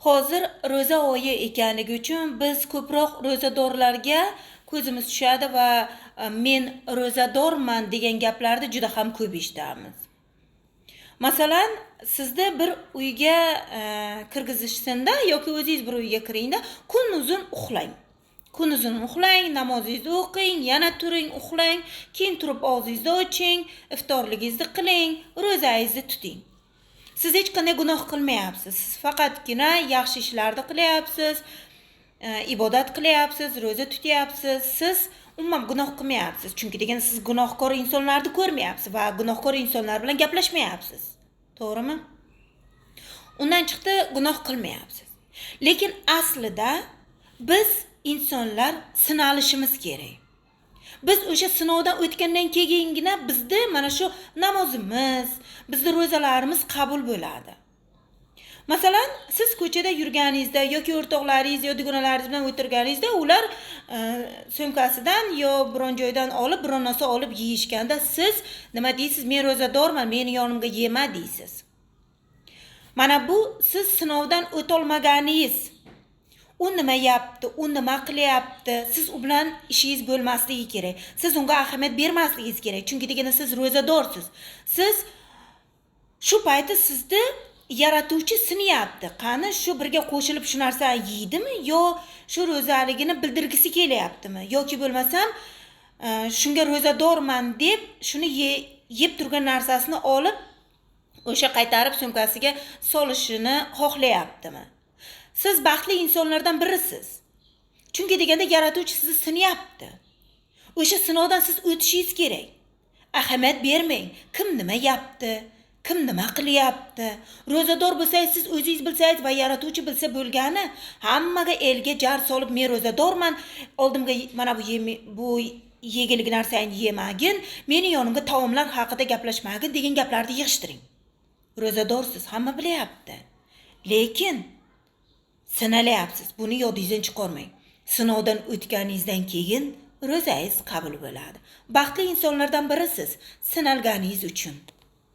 Hozir ro'za oyi ekanligi uchun biz ko'proq ro'zadorlarga ko'zimiz tushadi va men ro'zadorman degan gaplarni juda ham ko'p eshitamiz. Masalan, sizni bir uyga kirgizishsinda yoki o'zingiz bir uyga kiringda, kunuzun uxlang. Kunuzun uxlang, namozingizni o'qing, yana turing, uxlang, keyin turib og'zingizni oching, iftorligingizni qiling, ro'zangizni tuting. Siz hech qanday gunoh qilmayapsiz. Siz faqatgina yaxshi ishlarni qilyapsiz, ibodat qilyapsiz, ro'za tutyapsiz. Siz umuman gunoh qilmayapsiz. Chunki degan siz gunohkor insonlarni ko'rmayapsiz va gunohkor insonlar bilan gaplashmayapsiz. To'g'rimi? Undan chiqdi, gunoh qilmayapsiz. Lekin aslida biz insonlar sinalishimiz kerak. Biz o'sha sinovdan o'tgandan keyingina bizni mana shu namozimiz, bizni ro'zalarimiz qabul bo'ladi. Masalan, siz ko'chada yurganingizda yoki o'rtoqlaringiz yo dugonalaringiz bilan o'tirganingizda ular sumkasidan yo biron joydan olib biron narsa olib yeyishganda siz nima deysiz? Men ro'zadorman, meni yonimga yema deysiz. Mana bu siz sinovdan o'tolmaganingiz. U nima yapti, u nima qilyapti, siz u bilan ishingiz bo'lmasligi kerak. Siz unga ahamiyat bermasligingiz kerak. Chunki degani siz ro'zadorsiz. Siz shu payti sizni yaratuvchi sinayapti. Qani shu birga qo'shilib shu narsani yeydimi yo shu ro'zaligini bildirgisi kelyaptimi yoki bo'lmasam shunga ro'zadorman deb shuni yeb turgan narsasini olib o'sha qaytarib sumkasiga solishini xohlayaptimi? Siz baxtli insonlardan birisiz. Chunki deganda yaratuvchi sizni sinayapti. O'sha sinovdan siz o'tishingiz kerak. Ahamiyat bermang. Kim nima yapti, kim nima qilyapti. Ro'zador bo'lsangiz, siz o'zingiz bilsangiz va yaratuvchi bilsa bo'lgani, hammaga elga jar solib men ro'zadorman, oldimga mana bu bu yegulik narsani yemagin, meni yonimga taomlar haqida gaplashmagin degan gaplarni yig'ishtiring. Ro'zadorsiz, hamma bilyapti. Lekin sinalyapsiz. Buni yodingizdan chiqarmang. Sinovdan o'tganingizdan keyin ro'zangiz qabul bo'ladi. Baxtli insonlardan birisiz sinalganingiz uchun.